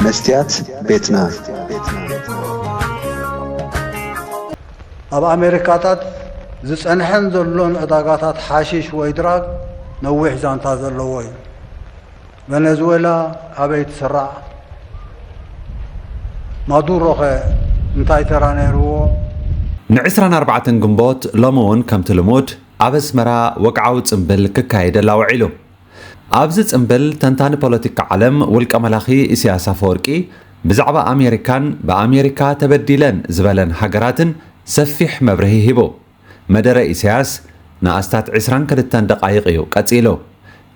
መስትያት ቤትና። ኣብ ኣሜሪካታት ዝጸንሐን ዘሎን ዕዳጋታት ሓሺሽ ወይ ድራግ ነዊሕ ዛንታ ዘለዎ እዩ። ቨነዝዌላ ኣበይ ትስራዕ? ማዱሮኸ እንታይ ተራ ነይርዎ? ን24 ግንቦት ሎሚ እውን ከምቲ ልሙድ ኣብ ኣስመራ ወግዓዊ ጽምብል ክካየደላ ውዒሉ። ኣብዚ ጽምብል ተንታኒ ፖለቲካ ዓለም ውልቀ መላኺ ኢሳያስ ኣፈወርቂ ብዛዕባ ኣሜሪካን ብኣሜሪካ ተበዲለን ዝበለን ሃገራትን ሰፊሕ መብርሂ ሂቡ። መደረ ኢሳያስ ንኣስታት 22 ደቓይቕ እዩ ቀጺሉ።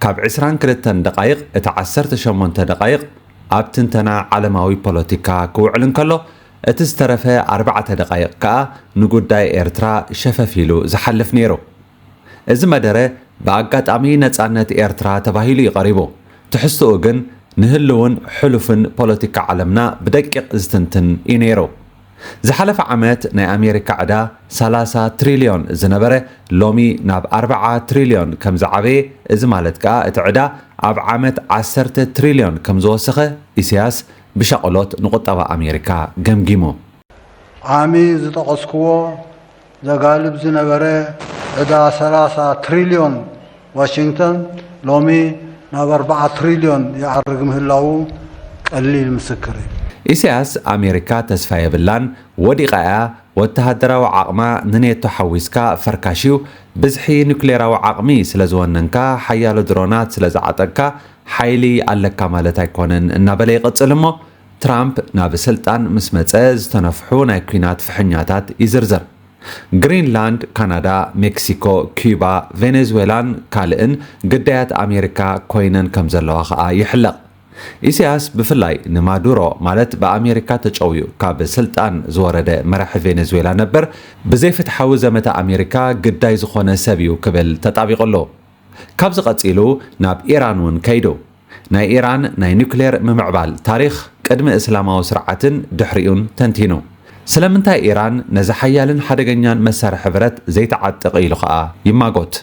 ካብ 22 ደቓይቕ እቲ 18 ደቓይቕ ኣብ ትንተና ዓለማዊ ፖለቲካ ክውዕል እንከሎ እቲ ዝተረፈ ኣርባዕተ ደቓይቕ ከኣ ንጉዳይ ኤርትራ ሸፈፍ ኢሉ ዝሓልፍ ነይሩ። እዚ መደረ ብኣጋጣሚ ነጻነት ኤርትራ ተባሂሉ እዩ ቀሪቡ። ትሕዝትኡ ግን ንህልውን ሕሉፍን ፖለቲካ ዓለምና ብደቂቕ ዝትንትን እዩ ነይሩ። ዝሓለፈ ዓመት ናይ ኣሜሪካ ዕዳ 30 ትሪልዮን ዝነበረ ሎሚ ናብ 40 ትሪልዮን ከም ዝዓበየ፣ እዚ ማለት ከኣ እቲ ዕዳ ኣብ ዓመት 10 ትሪልዮን ከም ዝወሰኸ ኢሳያስ ብሻቕሎት ንቁጠባ ኣሜሪካ ገምጊሙ። ዓሚ ዝጠቐስክዎ ዘጋልብ ዝነበረ ዕዳ 30 ትሪልዮን ዋሽንግተን ሎሚ ናብ 40 ትሪልዮን ይዓርግ ምህላዉ ቀሊል ምስክር እዩ። ኢሳያስ ኣሜሪካ ተስፋ የብላን፣ ወዲቓ እያ፣ ወተሃደራዊ ዓቕማ ንኔቶ ሓዊስካ ፈርካሽ እዩ፣ ብዝሒ ኑክሌራዊ ዓቕሚ ስለ ዝወነንካ፣ ሓያሎ ድሮናት ስለ ዝዓጠቕካ ሓይሊ ኣለካ ማለት ኣይኮነን እናበለ ይቕጽል እሞ ትራምፕ ናብ ስልጣን ምስ መጸ ዝተነፍሑ ናይ ኲናት ፍሕኛታት ይዝርዝር። ግሪንላንድ፣ ካናዳ፣ ሜክሲኮ፣ ኪዩባ፣ ቬኔዙዌላን ካልእን ግዳያት ኣሜሪካ ኮይነን ከም ዘለዋ ኸኣ ይሕለቕ። ኢሳያስ ብፍላይ ንማዱሮ ማለት ብኣሜሪካ ተጨውዩ ካብ ስልጣን ዝወረደ መራሒ ቬኔዙዌላ ነበር ብዘይፍትሓዊ ዘመተ ኣሜሪካ ግዳይ ዝኾነ ሰብ እዩ ክብል ተጣቢቑ ኣሎ። ካብዚ ቀጺሉ ናብ ኢራን እውን ከይዱ። ናይ ኢራን ናይ ኒውክሌር ምምዕባል ታሪኽ ቅድሚ እስላማዊ ስርዓትን ድሕሪኡን ተንቲኑ። ስለምንታይ ኢራን ነዚ ሓያልን ሓደገኛን መሳርሒ ብረት ዘይትዓጥቕ ኢሉ ኸኣ ይማጎት።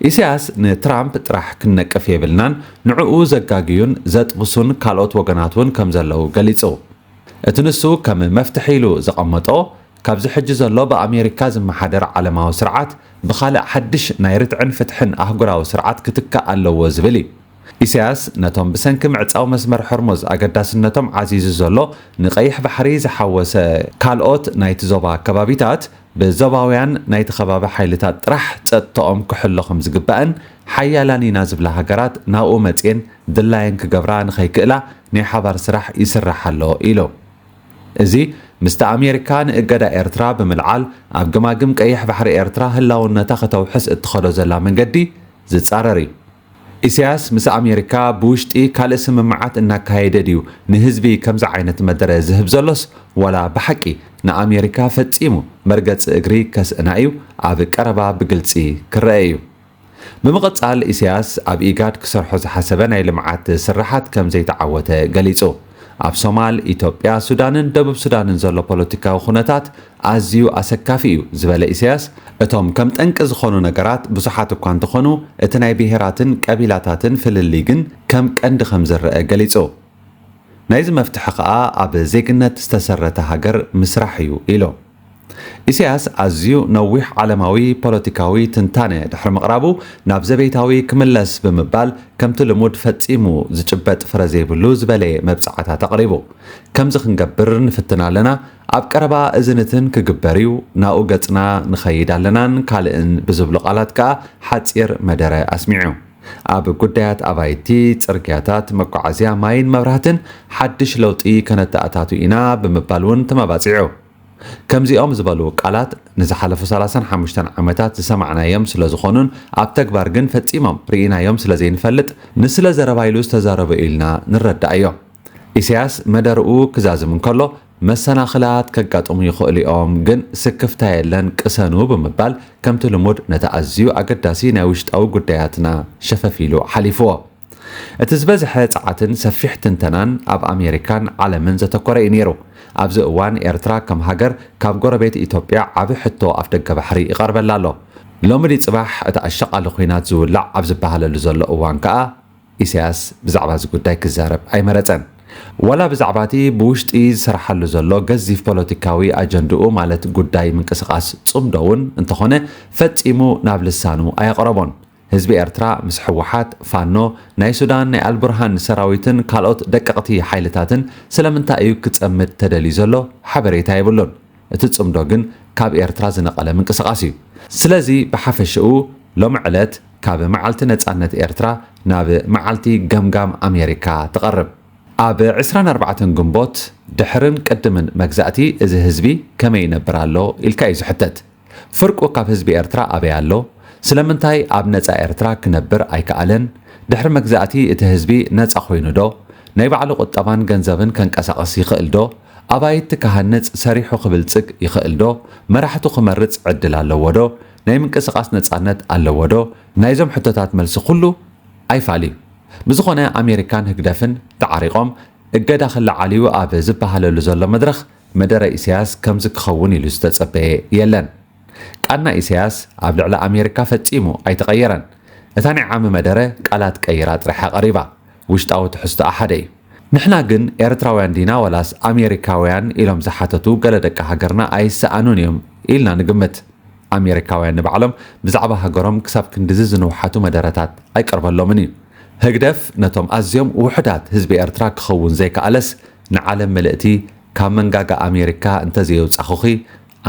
ኢሳያስ ንትራምፕ ጥራሕ ክንነቅፍ የብልናን፣ ንዕኡ ዘጋግዩን ዘጥብሱን ካልኦት ወገናት እውን ከም ዘለዉ ገሊጹ። እቲ ንሱ ከም መፍትሒ ኢሉ ዘቐመጦ፣ ካብዚ ሕጂ ዘሎ ብኣሜሪካ ዝመሓደር ዓለማዊ ስርዓት ብኻልእ ሓድሽ ናይ ርትዕን ፍትሕን ኣህጉራዊ ስርዓት ክትካእ ኣለዎ ዝብል እዩ። ኢሳያስ ነቶም ብሰንኪ ምዕጻው መስመር ሆርሙዝ ኣገዳስነቶም ዓዚዙ ዘሎ ንቀይሕ ባሕሪ ዝሓወሰ ካልኦት ናይቲ ዞባ ከባቢታት ብዞባውያን ናይቲ ከባቢ ሓይልታት ጥራሕ ጸጥተኦም ክሕሎ ከም ዝግባእን ሓያላን ኢና ዝብላ ሃገራት ናብኡ መጽየን ድላየን ክገብራ ንኸይክእላ ናይ ሓባር ስራሕ ይስራሕ ኣሎ ኢሉ። እዚ ምስቲ ኣሜሪካ ንእገዳ ኤርትራ ብምልዓል ኣብ ገማግም ቀይሕ ባሕሪ ኤርትራ ህላውነታ ከተውሕስ እትኸዶ ዘላ መንገዲ ዝጻረር እዩ። ኢሳያስ ምስ ኣሜሪካ ብውሽጢ ካልእ ስምምዓት እናካየደ ድዩ ንህዝቢ ከምዚ ዓይነት መደረ ዝህብ ዘሎስ ዋላ ብሓቂ ንኣሜሪካ ፈጺሙ መርገጺ እግሪ ከስእና እዩ ኣብ ቀረባ ብግልጺ ክረአ እዩ። ብምቕጻል ኢሳያስ ኣብ ኢጋድ ክሰርሖ ዝሓሰበ ናይ ልምዓት ስርሓት ከም ዘይተዓወተ ገሊጹ። ኣብ ሶማል፣ ኢትዮጵያ፣ ሱዳንን ደቡብ ሱዳንን ዘሎ ፖለቲካዊ ኩነታት ኣዝዩ ኣሰካፊ እዩ ዝበለ ኢሳያስ፣ እቶም ከም ጠንቂ ዝኾኑ ነገራት ብዙሓት እኳ እንተኾኑ እቲ ናይ ብሄራትን ቀቢላታትን ፍልልይ ግን ከም ቀንዲ ከም ዝረአ ገሊጹ። ናይዚ መፍትሒ ከኣ ኣብ ዜግነት ዝተሰረተ ሃገር ምስራሕ እዩ ኢሉ። ኢሳያስ ኣዝዩ ነዊሕ ዓለማዊ ፖለቲካዊ ትንታነ ድሕሪ ምቕራቡ ናብ ዘቤታዊ ክምለስ ብምባል ከምቲ ልሙድ ፈጺሙ ዝጭበጥ ፍረ ዘይብሉ ዝበለየ መብጻዕታት ኣቕሪቡ። ከምዚ ክንገብር ንፍትን ኣለና፣ ኣብ ቀረባ እዚ ንትን ክግበር እዩ፣ ናኡ ገጽና ንኸይድ ኣለናን ካልእን ብዝብሉ ቃላት ከኣ ሓጺር መደረ ኣስሚዑ። ኣብ ጉዳያት ኣባይቲ፣ ጽርግያታት፣ መጓዓዝያ፣ ማይን መብራህትን ሓድሽ ለውጢ ከነተኣታቱ ኢና ብምባል እውን ተመባጺዑ። ከምዚኦም ዝበሉ ቃላት ንዝሓለፉ 35 ዓመታት ዝሰማዕናዮም ስለ ዝኾኑን ኣብ ተግባር ግን ፈጺሞም ርኢናዮም ስለ ዘይንፈልጥ ንስለ ዘረባ ኢሉ ዝተዛረቦ ኢልና ንረዳእዮ። ኢሳያስ መደርኡ ክዛዝም እንከሎ መሰናኽላት ከጋጥሙ ይኽእሉ እዮም፣ ግን ስክፍታ የለን ቅሰኑ ብምባል ከምቲ ልሙድ ነቲ ኣዝዩ ኣገዳሲ ናይ ውሽጣዊ ጉዳያትና ሸፈፍ ኢሉ ሓሊፍዎ። እቲ ዝበዝሐ ጸዓትን ሰፊሕ ትንተናን ኣብ ኣሜሪካን ዓለምን ዘተኮረ እዩ ነይሩ። ኣብዚ እዋን ኤርትራ ከም ሃገር ካብ ጎረቤት ኢትዮጵያ ዓቢ ሕቶ ኣፍደገ ባሕሪ ይቐርበላ ኣሎ። ሎሚ ድዩ ጽባሕ እቲ ኣሸቓሊ ኲናት ዝውላዕ ኣብ ዝበሃለሉ ዘሎ እዋን ከኣ ኢሳያስ ብዛዕባ እዚ ጉዳይ ክዛረብ ኣይመረጸን። ዋላ ብዛዕባ እቲ ብውሽጢ ዝሰርሓሉ ዘሎ ገዚፍ ፖለቲካዊ ኣጀንድኡ፣ ማለት ጉዳይ ምንቅስቓስ ጽምዶ እውን እንተኾነ፣ ፈጺሙ ናብ ልሳኑ ኣየቕረቦን። ህዝቢ ኤርትራ ምስ ህወሓት፣ ፋኖ፣ ናይ ሱዳን ናይ ኣልቡርሃን ሰራዊትን ካልኦት ደቀቕቲ ሓይልታትን ስለምንታይ እዩ ክጸምድ ተደልዩ ዘሎ ሓበሬታ የብሉን። እቲ ጽምዶ ግን ካብ ኤርትራ ዝነቐለ ምንቅስቓስ እዩ። ስለዚ ብሓፈሽኡ ሎሚ ዕለት ካብ መዓልቲ ነጻነት ኤርትራ ናብ መዓልቲ ገምጋም ኣሜሪካ ትቐርብ። ኣብ ዕስራን ኣርባዕተን ግንቦት ድሕርን ቅድምን መግዛእቲ እዚ ህዝቢ ከመይ ይነብር ኣሎ ኢልካ እዩ ዝሕተት። ፍርቁ ካብ ህዝቢ ኤርትራ ኣበይ ኣሎ? ስለምንታይ ኣብ ነጻ ኤርትራ ክነብር ኣይከኣለን? ድሕሪ መግዛእቲ እቲ ህዝቢ ነጻ ኮይኑ ዶ? ናይ ባዕሉ ቁጠባን ገንዘብን ከንቀሳቕስ ይኽእል ዶ? ኣባይቲ ክሃንጽ፣ ሰሪሑ ክብልጽግ ይኽእል ዶ? መራሕቱ ክመርጽ ዕድል ኣለዎ ዶ? ናይ ምንቅስቓስ ነጻነት ኣለዎ ዶ? ናይዞም ሕቶታት መልሲ ኩሉ ኣይፋል እዩ። ብዝኾነ ኣሜሪካን ህግደፍን ተዓሪቖም እገዳ ክለዓል እዩ ኣብ ዝበሃለሉ ዘሎ መድረኽ መደረ ኢሳያስ ከምዚ ክኸውን ኢሉ ዝተጸበየ የለን። ቃና ኢሳያስ ኣብ ልዕሊ ኣሜሪካ ፈጺሙ ኣይተቐየረን። እታ ናይ ዓሚ መደረ ቃላት ቀይራ ጥራይ እያ ቀሪባ። ውሽጣዊ ትሕዝቶኣ ሓደ እዩ። ንሕና ግን ኤርትራውያን ዲና ዋላስ ኣሜሪካውያን ኢሎም ዝሓተቱ ገለ ደቂ ሃገርና ኣይሰኣኑን እዮም ኢልና ንግምት። ኣሜሪካውያን ንባዕሎም ብዛዕባ ሃገሮም ክሳብ ክንድዚ ዝንውሓቱ መደረታት ኣይቀርበሎምን እዩ። ህግደፍ ነቶም ኣዝዮም ውሑዳት ህዝቢ ኤርትራ ክኸውን ዘይከኣለስ ንዓለም ምልእቲ ካብ መንጋጋ ኣሜሪካ እንተዘየውጻኹኺ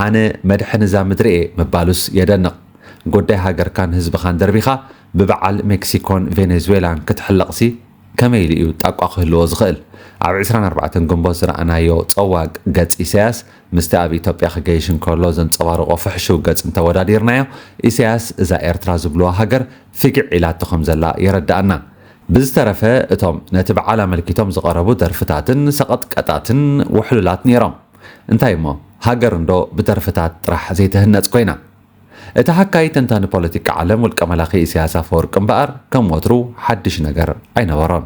ኣነ መድሕን እዛ ምድሪ እየ ምባሉስ የደንቕ። ጉዳይ ሃገርካን ህዝብኻን ደርቢኻ ብበዓል ሜክሲኮን ቬኔዙዌላን ክትሕለቕሲ ከመይ ኢሉ እዩ ጣቋ ክህልዎ ዝኽእል? ኣብ ዕስራን ኣርባዕተን ግንቦት ዝረኣናዮ ጸዋግ ገጽ ኢሳያስ ምስቲ ኣብ ኢትዮጵያ ክገይሽ እንከሎ ዘንጸባርቖ ፍሕሹው ገጽ እንተወዳዲርናዮ፣ ኢሳያስ እዛ ኤርትራ ዝብልዋ ሃገር ፍግዕ ኢላቶ ከም ዘላ የረድኣና። ብዝተረፈ እቶም ነቲ በዓል ኣመልኪቶም ዝቐረቡ ደርፍታትን ሰቐጥቀጣትን ውሕሉላት ነይሮም። እንታይ እሞ ሃገር እንዶ ብደርፍታት ጥራሕ ዘይትህነጽ ኮይና? እቲ ሃካይ ተንታኒ ፖለቲካ ዓለም ውልቀ መላኺ ኢሳያስ ኣፈወርቂ እምበኣር ከም ወትሩ ሓድሽ ነገር ኣይነበሮን።